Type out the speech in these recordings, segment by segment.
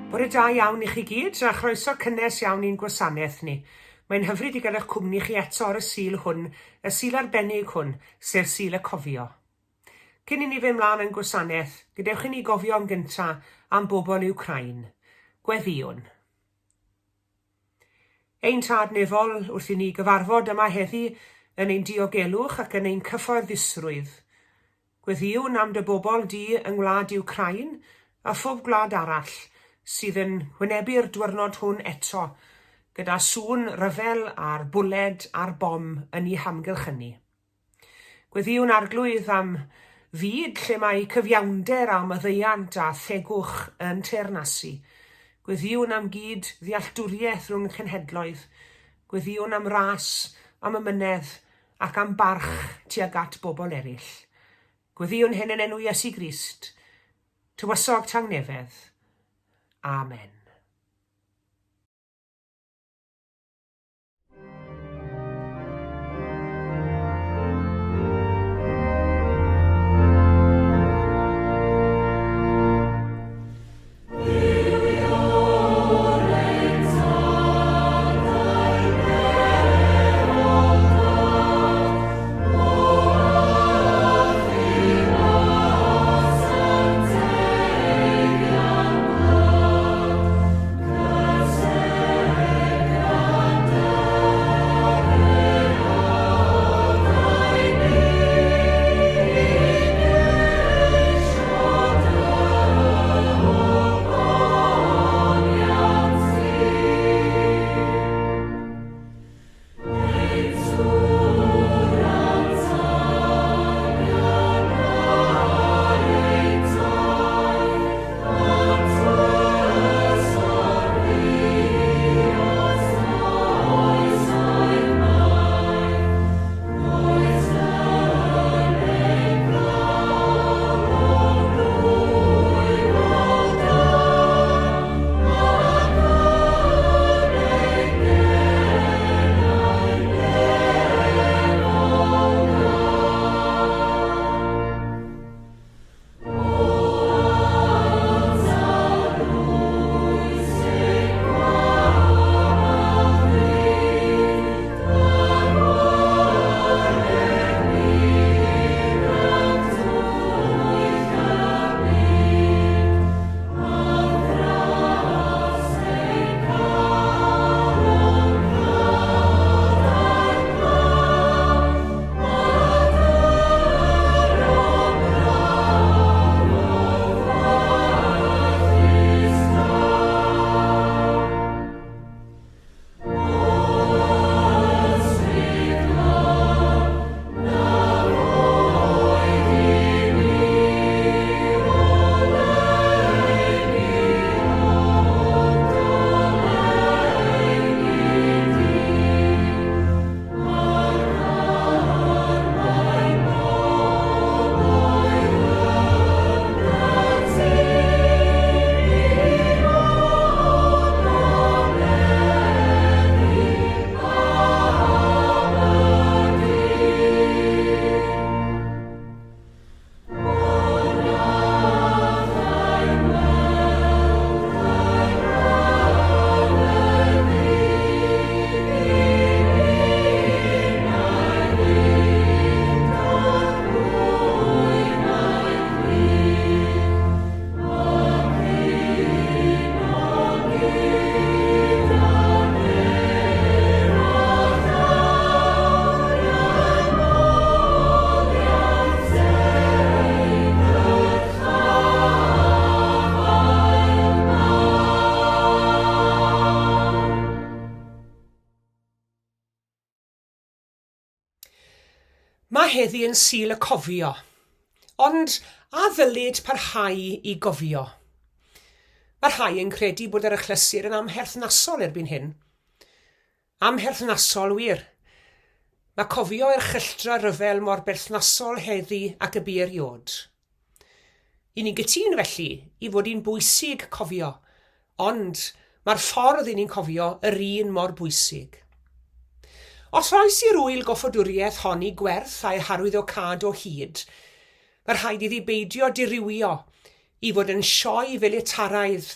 Bore da iawn i chi gyd, a chroeso cynnes iawn i'n gwasanaeth ni. Mae'n hyfryd i gael eich cwmni chi eto ar y Sul hwn, y Sul arbennig hwn, sef Sul y Cofio. Cyn i ni fynd mlaen â'n gwasanaeth, gadewch i ni gofio yn gyntaf am bobl Wcráin. Gweddïwn. Ein Tad Nefol, wrth i ni gyfarfod yma heddi yn ein diogelwch ac yn ein cyfforddusrwydd, gweddïwn am dy bobl di yng ngwlad Iwcrain a phob gwlad arall sydd yn wynebu'r dwyrnod hwn eto gyda sŵn rhyfel a'r bwled a'r bom yn eu hamgylchynu. Gweddïwn Arglwydd am fyd lle mae cyfiawnder a maddeuant a thegwch yn teyrnasu. Gweddïwn am gyd ddealltwriaeth rhwng y cenhedloedd. Gweddïwn am ras, am amynedd ac am barch tuag at bobl eraill. Gweddïwn hyn yn enw Iesu Grist, Tywysog Tangnefedd. Amen. Mae heddi yn Sul y Cofio. Ond a ddylid parhau i gofio? Mae rhai yn credu bod yr achlysur yn amherthnasol erbyn hyn. Amherthnasol, wir. Mae cofio erchylltra rhyfel mor berthnasol heddi ac y bu eriôd. I ni'n gytûn, felly, i fod hi'n bwysig cofio, ond mae'r ffordd i ni'n cofio yr un mor bwysig. Os oes i'r ŵyl goffadwriaeth hon i gwerth a'i harwyddocâd o hyd, mae rhaid iddi beidio dirywio i fod yn sioe filitaraidd.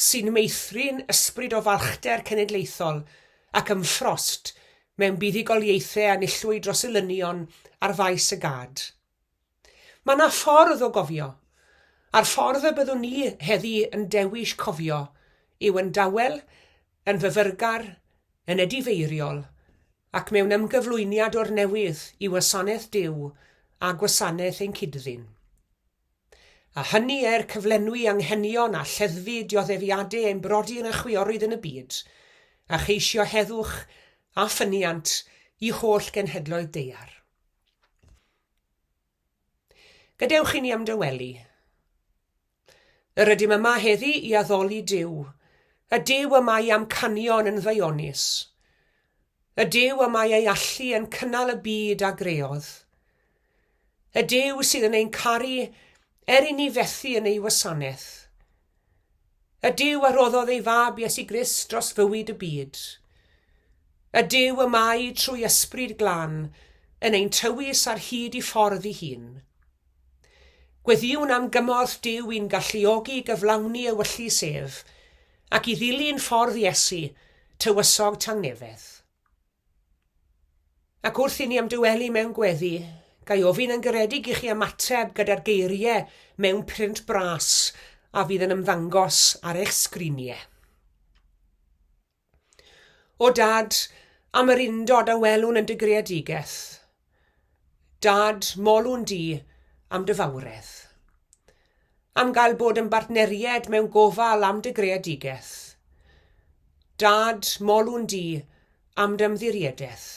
sy'n meithrin ysbryd o falchder cenedlaethol ac ymffrost mewn buddugoliaethau a enillwyd dros elynion ar faes y gad. Mae 'na ffordd o gofio, a'r ffordd y byddwn ni heddi yn dewis cofio yw yn dawel, yn fyfyrgar, yn edifeiriol, ac mewn ymgyflwyniad o'r newydd i wasanaeth Duw a gwasanaeth ein cyd-ddyn. A hynny er cyflenwi anghenion a lleddfu dioddefiadau ein brodyr a chwiorydd yn y byd, a cheisio heddwch a ffyniant i holl genhedloedd daear. Gadewch i ni ymdawelu. Yr ydym yma heddi i addoli Duw, y Duw y mae amcanion yn ddaionus, y Duw y mae ei allu yn cynnal y byd a greodd, y Duw sydd yn ein caru er i ni fethu yn ei wasanaeth, y Duw a roddodd ei Fab Iesu Grist dros fywyd y byd, y Duw y mae trwy Ysbryd Glân yn ein tywys ar hyd i ffordd ei hun. Gweddïwn am gymorth Duw i'n galluogi i gyflawni ewyllys ef, ac i ddilyn ffordd Iesu, Tywysog Tangnefedd. Ac wrth i ni ymdywelu mewn gweddi, ga i ofyn yn garedig i chi ymateb gyda'r geiriau mewn print bras a fydd yn ymddangos ar eich sgriniau. O Dad, am yr undod a welwn yn dy greadigaeth. Dad, molwn di am dy fawredd. Am gael bod yn bartneriaid mewn gofal am dy greadigaeth. Dad, molwn di am dy ymddiriedaeth.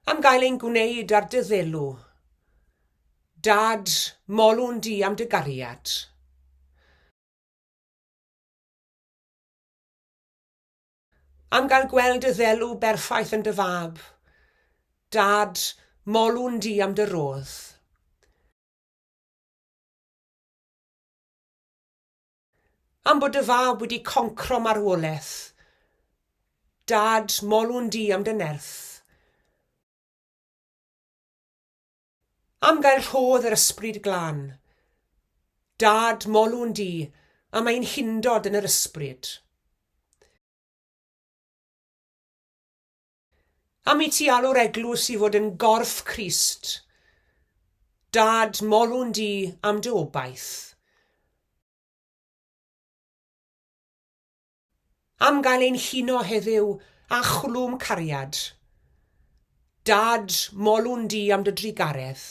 Am gael ein gwneud ar dy ddelw. Dad, molwn di am dy gariad. Am gael gweld y ddelw berffaith yn dy fab, Dad, molwn di am dy rodd. Am bod dy fab wedi concro marwolaeth, Dad, molwn di am dy nerth. Am gael rhodd yr Ysbryd Glân. Dad, molwn di am ein hundod yn yr Ysbryd. Am i ti alw'r eglwys i fod yn gorff Crist. Dad, molwn di am dy obaith. Am gael ein huno heddiw â chlwm cariad. Dad, molwn di am dy drugaredd.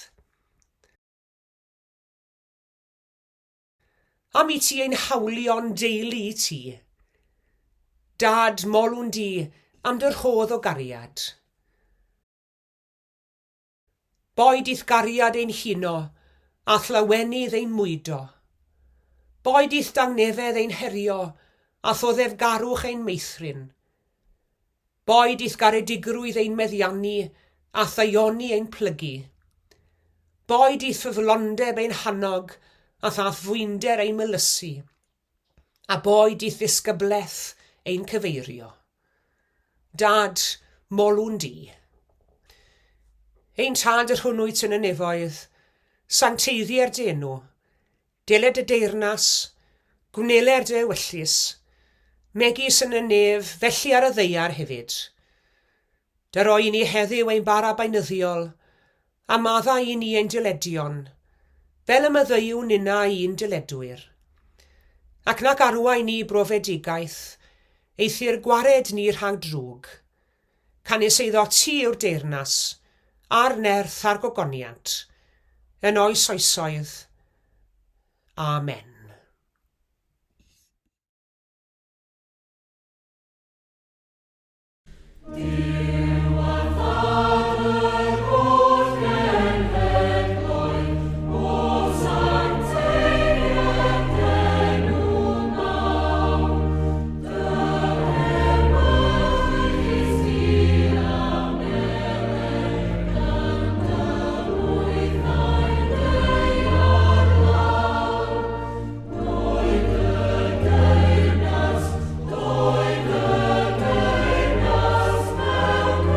Am i ti ein hawlio'n deulu i ti. Dad, molwn di am dy rhodd o gariad. Boed i'th gariad ein huno, a'th lawenydd ein mwydo. Boed i'th dangnefedd ein herio, a'th oddefgarwch ein meithrin. Boed i'th garedigrwydd ein meddiannu, a'th ddaioni ein plygu. Boed i'th ffyddlondeb ein hannog, a'th athfwynder ein melysu. A boed i'th ddisgyblaeth ein cyfeirio. Dad, molwn di. Ein Tad yr hwn wyt yn y nefoedd, sancteiddier dy enw, deled dy deyrnas, gwneler dy ewyllys, megis yn y nef, felly ar y ddaear hefyd. Dyroi i ni heddiw ein bara beunyddiol, a maddau i ni ein dyledion, fel y maddeuwn ninnau i'n dyledwyr. Ac nac arwain ni i brofedigaeth, eithr gwared ni rhag drwg. Canys eiddo ti yw'r deyrnas, a'r nerth a'r gogoniant, yn oes oesoedd. Amen. Duw a Thad yr holl genhedloedd, O sancteiddied d'enw mawr, dy ewyllys di a wneler gan dy lwythau daear lawr. Doed y deyrnas, doed y deyrnas mewn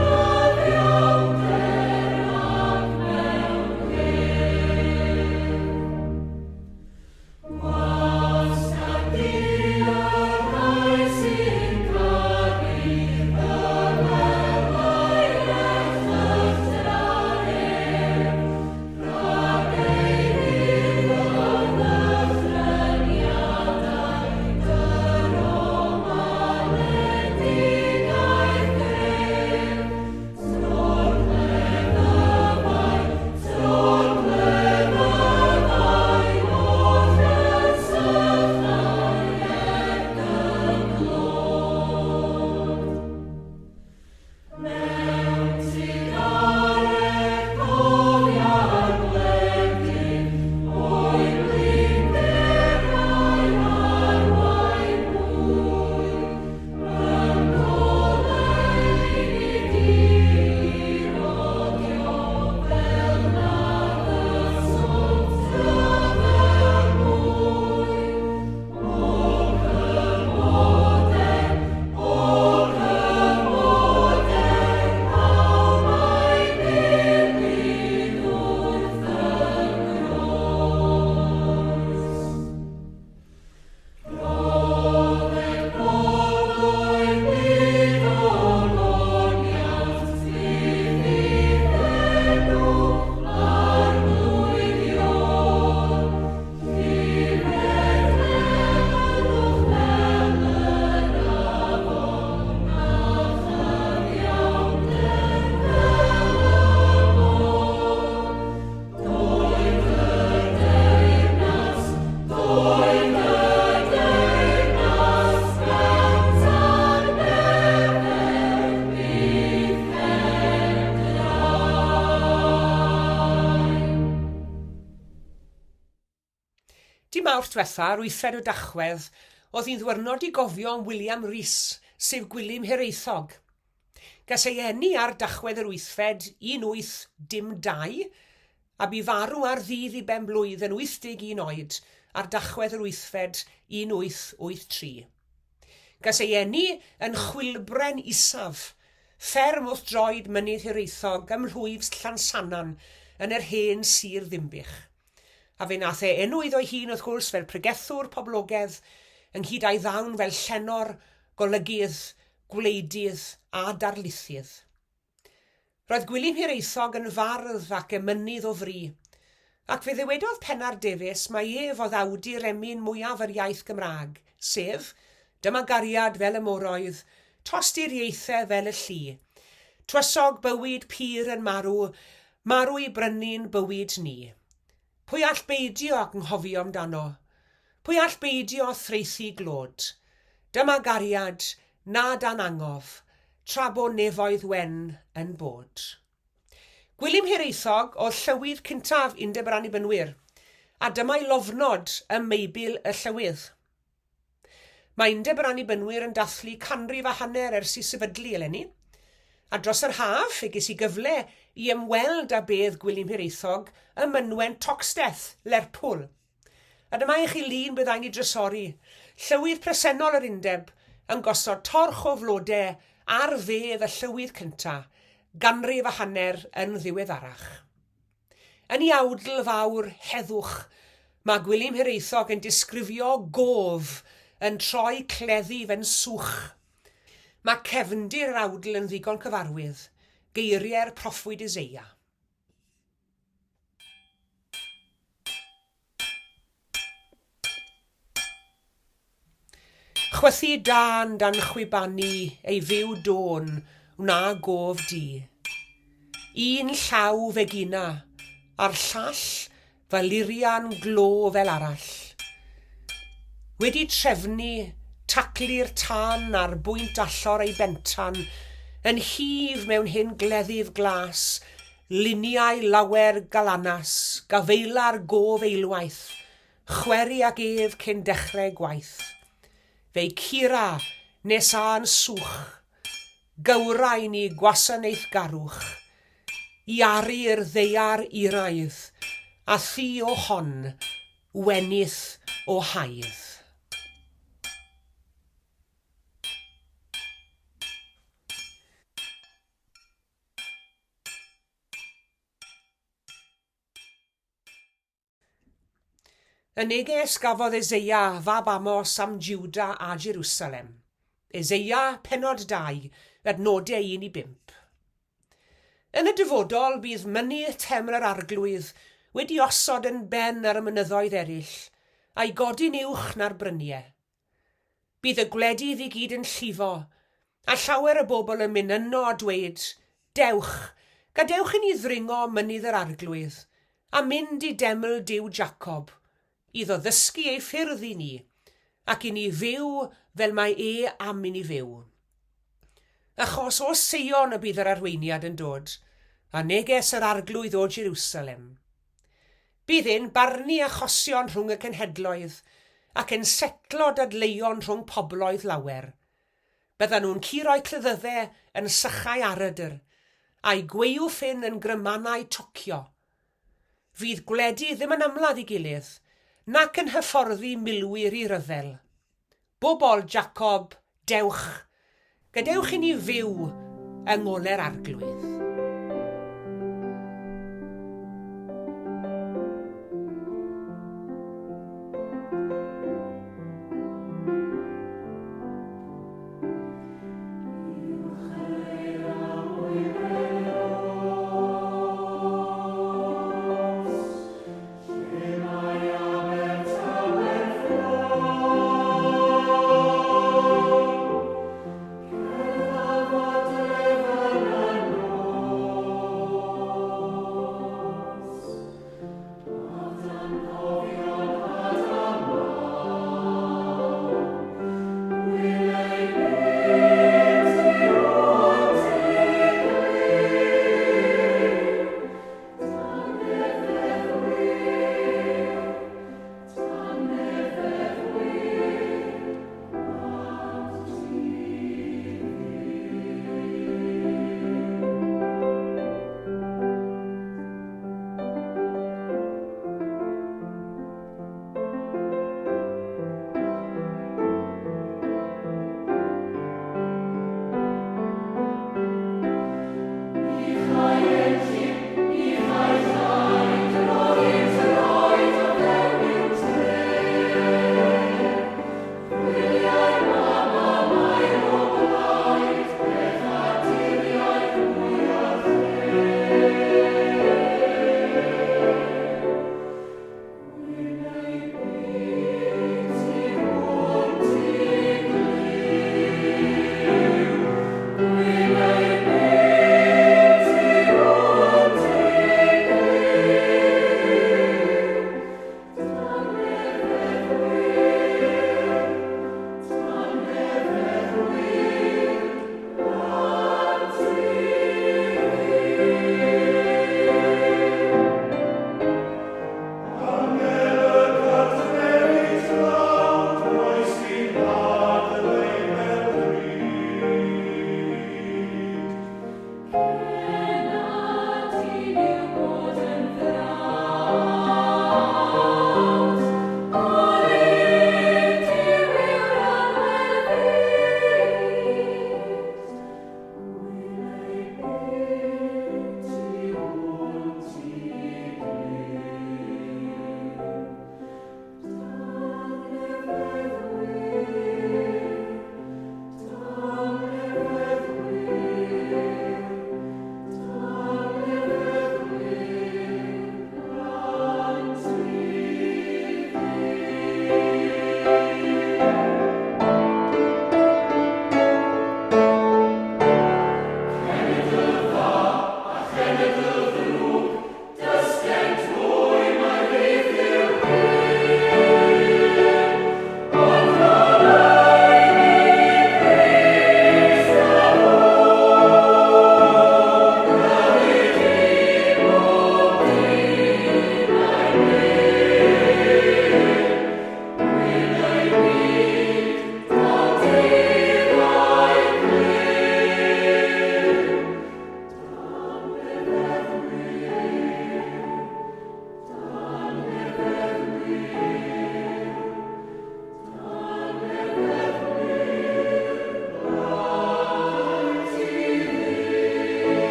Dy' Mawrth dwetha, yr wythfed o Dachwedd, oedd hi'n ddwyrnod i gofio am William Rees, sef Gwilym Hiraethog. Ges ei eni ar Dachwedd yr wythfed, 1802, a bu farw ar ddydd ei ben-blwydd yn 81 oed ar Dachwedd yr wythfed, 1883. Ges ei eni yn Chwilbren Isaf, fferm wrth droed Mynydd Hiraethog ym mhlwyf Llansannan yn yr hen Sir Ddinbych. A fe nath e enw iddo'i hun wrth gwrs fel pregethwr poblogedd, ynghyd â'i ddawn fel llenor, golygydd, gwleidydd a darlithydd. Roedd Gwilym Hiraethog yn fardd ac emynydd o fri, ac fe ddywedodd Pennar Davies mai ef oedd awdur emyn mwyaf yr iaith Gymraeg, sef, Dyma gariad fel y moroedd, tosturiaethau fel y lli. Twysog bywyd pur yn marw, marw i brynu'n bywyd ni. Pwy all beidio ag nghofio amdano? Pwy all beidio â thraethu glod? Dyma gariad, na dan angof, tra bo nefoedd wen yn bod. Gwilym Hiraethog oedd llywydd cyntaf Undeb yr Annibynwyr, a dyma'i lofnod ym Meibl y Llywydd. Mae Undeb yr Annibynwyr yn dathlu canrif a hanner ers ei sefydlu eleni, a dros yr haf fe ges i gyfle i ymweld â bedd Gwilym Hiraethog ym mynwent Toxteth, Lerpwl. A dyma i chi lun byddai'n ei drysori, llywydd presennol yr Undeb yn gosod torch o flode ar fedd y llywydd cynta, ganrif a hanner yn ddiweddarach. Yn ei awdl fawr Heddwch, mae Gwilym Hiraethog yn disgrifio gof yn troi cleddyf yn swch. Mae cefndir yr awdl yn ddigon cyfarwydd, geiriau'r proffwyd Eseia. Chwythu dân dan chwibanu ei fyw dôn wna gof du. Un llaw fegina, a'r llall falurian glo fel arall. Wedi trefnu taclu'r tân ar bwynt allor ei bentan, yn hyf mewn hen gleddyf glas, luniau lawer galanas, gafaela'r gof eilwaith, Chwery ag ef cyn dechre gwaith. Fe'i cura nes â'n swch, Gywrain i gwasanaethgarwch, I aru'r ddaear iraidd, A thu o hon, wenith o haidd. Y neges gafodd Eseia fab Amos am Jiwda a Jerusalem. Eseia, pennod 2, adnodau 1 i 5. Yn y dyfodol bydd mynydd teml yr Arglwydd wedi osod yn ben ar y mynyddoedd eraill, a'i godi'n uwch na'r bryniau. Bydd y gwledydd i gyd yn llifo, a llawer o bobl yn mynd yno a dweud, Dewch, gadewch i ni ddringo mynydd yr Arglwydd, a mynd i deml Duw Jacob, iddo ddysgu ei ffyrdd i ni, ac i ni fyw fel mae e am i ni fyw. Achos o Seion y bydd yr arweiniad yn dod, a neges yr Arglwydd o Jerusalem. Bydd e'n barnu achosion rhwng y cenhedloedd ac yn setlo dadleuon rhwng pobloedd lawer. Byddan nhw'n curo'u cleddyfe yn sychau arydr, a'u gwaywffyn yn grymanau tocio. Fydd gwledydd ddim yn ymladd ei gilydd, nac yn hyfforddi milwyr i ryfel. Bobl Jacob, dewch, gadewch i ni fyw yng ngole'r Arglwydd. Lle mae Abertawe'r ffoi? Cerddaf adref yn y nos.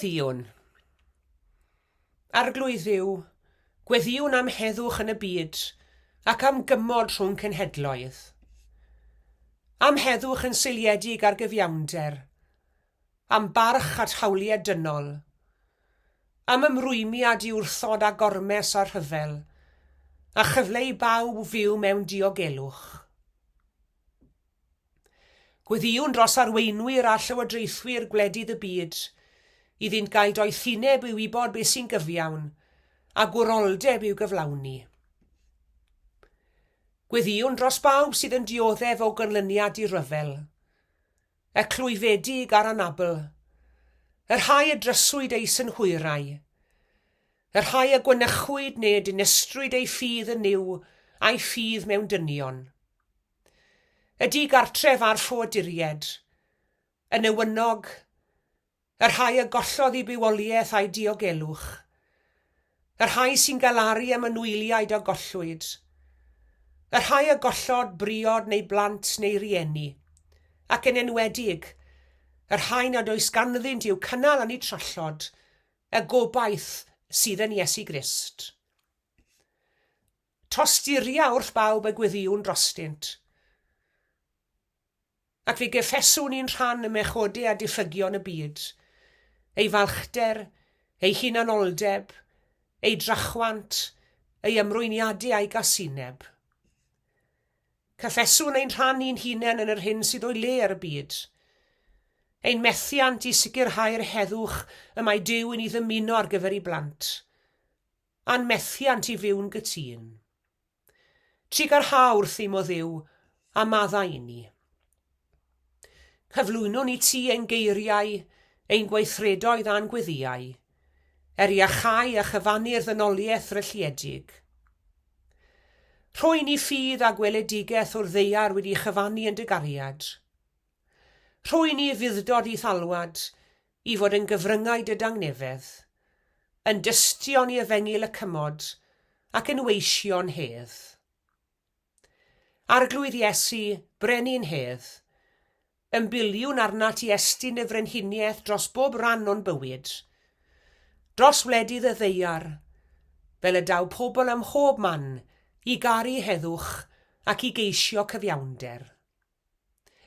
Gweddïwn. Arglwydd Dduw, gweddïwn am heddwch yn y byd ac am gymod rhwng cenhedloedd. Am heddwch yn seiliedig ar gyfiawnder, am barch at hawliau dynol, am ymrwymiad i wrthod a gormes a rhyfel, a chyfle i bawb fyw mewn diogelwch. Gweddïwn dros arweinwyr a llywodraethwyr gwledydd y byd, iddynt gael doethineb i wybod beth sy'n gyfiawn, a gwroldeb i'w gyflawni. Gweddïwn dros bawb sydd yn dioddef o ganlyniad i ryfel, y clwyfedig a'r anabl, y rhai y dryswyd eu synhwyrau, y rhai y gwanychwyd neu y dinistrwyd eu ffydd yn Nuw a'u ffydd mewn dynion. Y digartref a'r ffoaduriaid, y newynog, y rhai a gollodd eu bywoliaeth a'u diogelwch, y rhai sy'n galaru am anwyliaid a gollwyd, y rhai a gollod briod neu blant neu rieni, ac yn enwedig, y rhai nad oes ganddynt i'w cynnal yn eu trallod, y gobaith sydd yn Iesu Grist. Tosturia wrth bawb y gweddïwn drostynt. Ac fe gyffeswn i'n rhan ym mechode a diffygion y byd, ei falchder, ei hunanoldeb, ei drachwant, ei ymrwyniadu a'i gasineb. Cyffeswn ein rhan ni'n hunain yn yr hyn sydd o'i le ar y byd. Ein methiant i sicrhau'r heddwch y mae Duw yn ei ddymuno ar gyfer ei blant, a'n methiant i fyw'n gytûn. Trugarha wrthym, O Dduw, a maddau inni. Cyflwynwn i ti ein geiriau, ein gweithredoedd a'n gweddïau, er iachau a chyfannu'r ddynoliaeth ddrylliedig. Rho i ni ffydd a gweledigaeth o'r ddaear wedi chyfannu yn dy gariad. Rho i ni ufudd-dod i'th alwad i fod yn gyfryngau dy dangnefedd, yn dystion i efengyl y cymod, ac yn weision hedd. Arglwydd Iesu, Brenin hedd, ymbiliwn arnat i estyn y frenhiniaeth dros bob ran o'n bywyd, dros wledydd y ddaear, fel y daw pobl ym mhob man i garu heddwch ac i geisio cyfiawnder.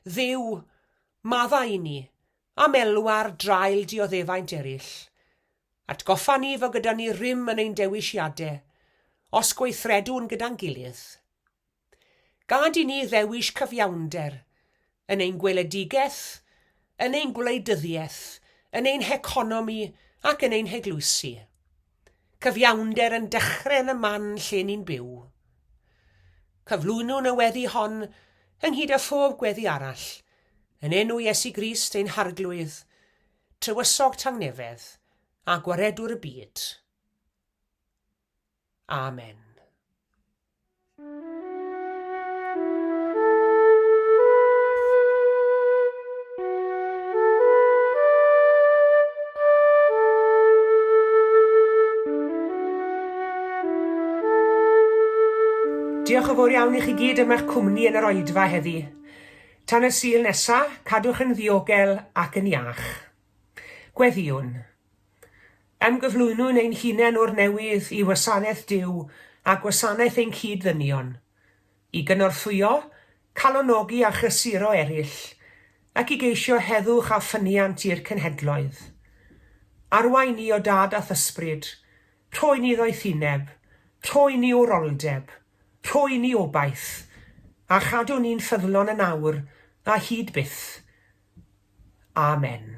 Dduw, maddau i ni, am elwa ar draul dioddefaint eraill. Atgoffa ni fod gyda ni rym yn ein dewisiade, os gweithredwn gyda'n gilydd. Gad i ni ddewis cyfiawnder, yn ein gweledigaeth, yn ein gwleidyddiaeth, yn ein heconomi ac yn ein heglwysi. Cyfiawnder yn dechrau yn y man lle ni'n byw. Cyflwynwn y weddi hon, ynghyd â phob gweddi arall, yn enw Iesu Grist ein Harglwydd, Tywysog Tangnefedd, a Gwaredwr y byd. Amen. Diolch yn fawr iawn i chi gyd am eich cwmni yn yr oedfa heddi. Tan y Sul nesa, cadwch yn ddiogel ac yn iach. Gweddïwn. Ymgyflwynwn ein hunain o'r newydd i wasanaeth Duw a gwasanaeth ein cyd-ddynion, i gynorthwyo, calonogi a chysuro eraill, ac i geisio heddwch a ffyniant i'r cenhedloedd. Arwain ni o Dad a'th Ysbryd, rho i ni ddoethineb, rho i ni wroldeb, rho i ni obaith, a chadw ni'n ffyddlon yn awr a hyd byth. Amen.